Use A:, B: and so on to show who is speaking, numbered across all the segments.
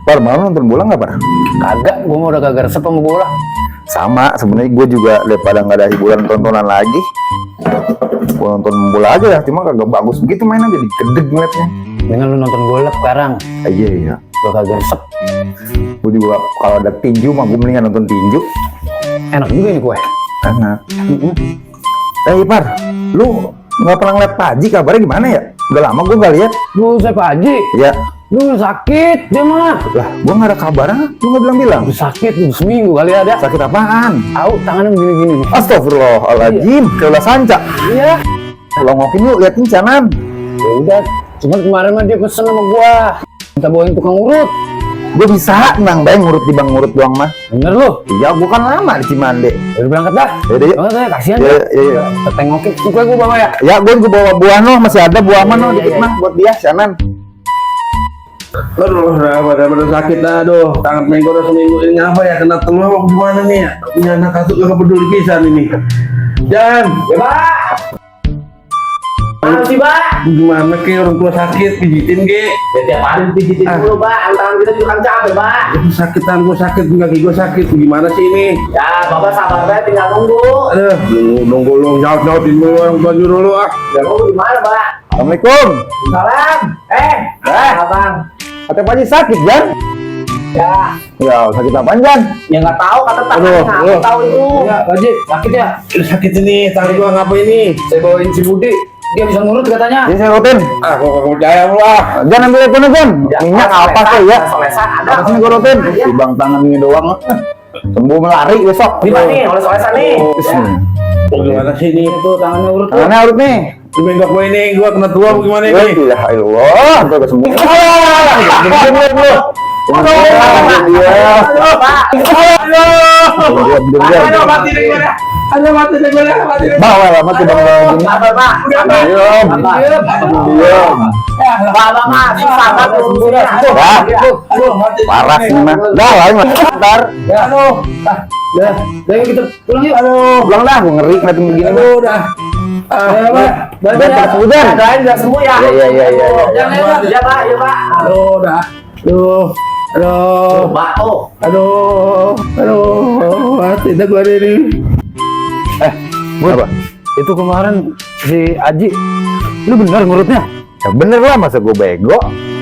A: Par, malam nonton bola nggak, Par?
B: Kagak, gue mau udah kagak resep sama bola.
A: Sama, sebenarnya gue juga daripada nggak ada hiburan tontonan lagi. Gue nonton bola aja ya, cuma kagak bagus begitu mainnya, jadi gedeg ngeliatnya.
B: Dengan lu nonton bola sekarang,
A: Iya.
B: gue kagak resep.
A: Gue juga kalau ada tinju mah gue mendingan nonton tinju.
B: Enak juga ini kue.
A: Enak. Par, lu nggak pernah ngeliat Pak Haji, kabarnya gimana ya? Udah lama gue nggak lihat.
B: Lu saya Pak Haji,
A: Ya,
B: lu sakit dia mah.
A: lah, gue nggak ada kabarnya, lu nggak bilang-bilang.
B: Lu sakit, lu seminggu kali ada.
A: Sakit apaan?
B: Tahu tangannya begini-gini.
A: Astagfirullahaladzim, kayak ulah sanca.
B: Iya.
A: Longokin yuk, liatin canan.
B: Ya udah, cuman kemarin mah dia pesen sama gua. Minta bawain tukang urut.
A: Gue bisa nang bay ngurut di bang ngurut doang mah.
B: Bener lu?
A: Iya, gue kan lama di Cimande.
B: Udah berangkat dah.
A: Yaudah, yuk.
B: Berangkat ya, kasihan
A: Iya,
B: ya.
A: iya.
B: Kita tengokin. Tuh kue gua bawa ya.
A: Ya, gue bawa buah noh, masih ada buah mah noh,
B: Iya,
A: dikit
B: iya.
A: mah buat dia, canan.
C: Aduh, pada sakit dah, aduh. Tangan minggu udah seminggu ini apa ya? Kena telur gimana nih ya? Punya anak kasut gak peduli pisan ini. Jan,
B: Ya, Pak. Mana sih, Pak?
C: gimana ke orang tua sakit pijitin ke?
B: Ya tiap hari pijitin dulu, Pak. Tangan kita juga kan capek, Pak.
C: Itu sakit tangan gue sakit, kaki gue sakit. Gimana sih ini?
B: Ya, Bapak sabar deh, tinggal nunggu.
C: Aduh, nunggu lu nyaut-nyautin dulu orang tua nyuruh lu ah.
B: Ya, nunggu di mana, Pak?
A: Assalamualaikum.
B: Salam. Abang.
A: Kata Pak Haji sakit, Jan?
B: Ya,
A: Ya, sakit apaan, Jan?
B: ya nggak tahu kata
C: Aduh,
B: tangannya.
C: aduh.
B: Aku tahu itu.
C: Ya,
B: Pak Haji, sakit ya?
C: Ini sakit ini, tangan gue ngapa ini?
B: Saya bawain si Budi. Dia bisa ngurut katanya.
A: Ini saya rutin.
C: Ah, kok gak percaya lu ah.
A: Jan, ambil itu nih, Jan. Minyak apa sih ya?
B: Solesan ada.
A: Apa sih gue rutin?
B: Ya.
A: Tibang tangan ini doang. Sembuh melari besok.
B: Di mana nih? Oleh solesan nih.
C: Oh,
B: Ya.
C: Oh, gimana sih ini?
B: Itu tangannya urut tuh.
A: Tangannya urut nih.
C: Di bengkok gue ini, gue kena tua gimana ini?
A: Ya Allah, gue kesembuh. Diam.
B: Aduh, Pak.
C: Aduh, mati deh gue dah. Aduh, mati deh gue dah. Mati deh.
A: Bawa lah, mati bang gini.
B: Sabar, Pak.
A: Diam. Diam.
B: Bapak mah sabar dulu ya.
C: Aduh, mati.
A: Parah sih mah. Dah lah, ntar.
C: Aduh.
B: Ya, ayo kita pulang yuk.
A: Aduh, pulang dah. Gue ngeri ngeliatin begini.
C: Aduh, dah.
B: Ya, Pak.
A: Udah sembuh, Jan.
B: Udah sembuh ya.
A: Iya.
B: Ya, Pak. Ya, Pak.
C: Aduh, dah. Aduh. Aduh.
B: Pak, tuh.
C: Aduh, mati dah gue ini.
A: Apa?
B: Itu kemarin si Aji, lu bener ngurutnya?
A: Ya bener lah, masa gue bego.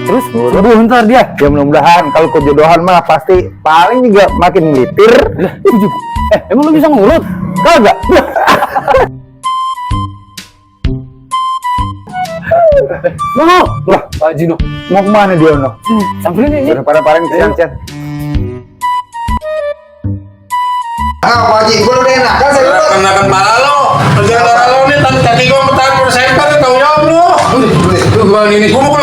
B: Terus sembuh ntar dia.
A: Ya mudah-mudahan kalau kejodohan mah pasti paling juga makin ngelitir.
B: Lah, itu juga. Emang lu bisa ngurut?
A: Kagak.
B: No, lah, Pak Haji no.
A: Mau kemana dia no?
B: Samperin ini.
A: Udah pada kesian.
D: Ah, Pak Haji, gue udah enak kan saya urut.
C: Kena kepala lo. Kerjaan darah lo nih, tadi kaki gue bertahan persen kan tanggung jawab lo.
D: Boleh.
C: Gue ini, gue mau